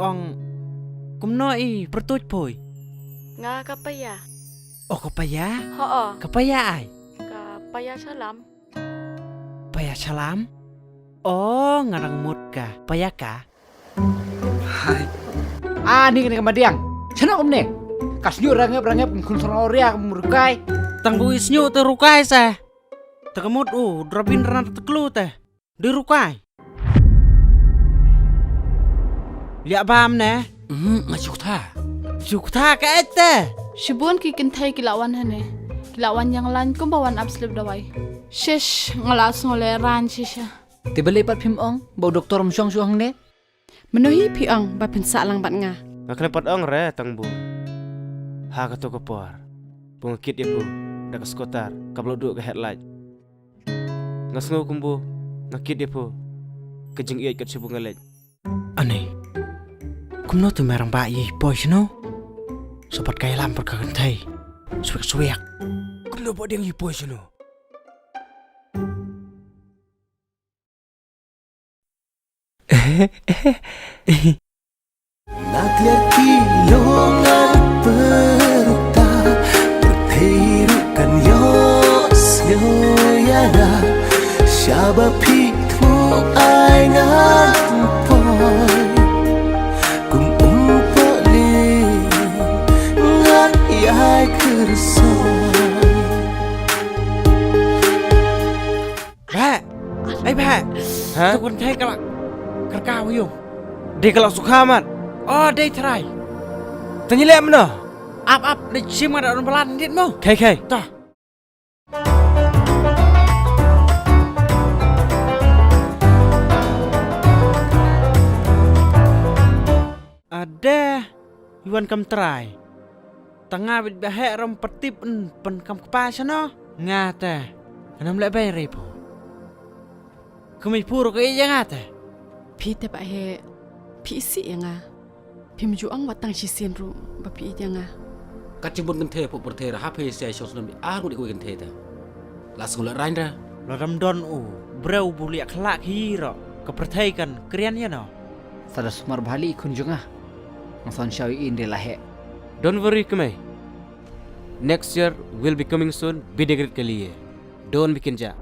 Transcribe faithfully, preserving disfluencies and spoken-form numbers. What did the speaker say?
Ong, kumno i pyrtuit poi? Nga ka Paya. Oh, ka Paya? Ho. Ka Paya ai? Ka Paya Shalam. Paya Shalam? Oh, nga dang mut ka Paya ka. Hai. Ah, ni kane ka madiang. Chano kumne? Ka snyu rangep rangep kum khun sarong oria kum rukai. Tang bu i snyu te rukai sa. Te ka mut u drabin rana te klu te. Di rukai. Liak bam ne? Hmm, nga suk tha. Suk tha ka ete. Shibun ki kynthei ki la wan hane. Ki la wan yang lan kumba wan ap slip dawai. Shish, nga la sngew le ran shisha. Te balei pat phim ong ba u doktor um shong shuh hangne? Mano hi phi ong ba phin sah lang bad nga? Nga khlem pat ong re tang bu. Ha kato ka por ba nga kit ïa phu da ka scooter kaba la duh ka headlight. Nga sngew kumbu nga kit ïa phu ka jingïeit kat shu bu nga leit. Ani, kumno tu merang ba i poi shano? Sobat ka ïalam per ka kynthei. Swiak swiak. Kumno ba ding i poi shano? Na kliar ki longan peruta, pyrthei ruh kan ïoh sngewïalap. Shaba phi thmu ai ngan poi, kum um poli ngan ïai kyrso. Bah. Ai bah. Ha? Tu kun thei kalak. Kerka u yung. Dei kalak sukha mat. Oh, dei trai. Tanya lek mano? Ap ap dei chim ada orang balan dit mo. Khai khai. Tah. Ade, i wan kam trai. Tang nga bit ba heh ram patip en pan kam kpa shano. Nga te. Ngan ym leh bai rei pho. Kmie phu ruh ka ïeit ïa nga te. Phi te ba heh. Phi isih ïa nga. Phim ju ong wat tang shisien ruh ba phi ïeit ïa nga. Kat jingbun kynthei phuh pyrthei ra ha phi sia shong snem ar ngut ïa kawei kynthei te. La sngewleh rain ra. La dam don u briew bu liak khlak hi ro. Ka pyrthei kan krian ïa no. Sa da sumar bha li khun jong nga. Nga son shaw i in de la heh. Don't worry kmie. Next year will be coming soon, bidegrit ke liye. Don't be kinja.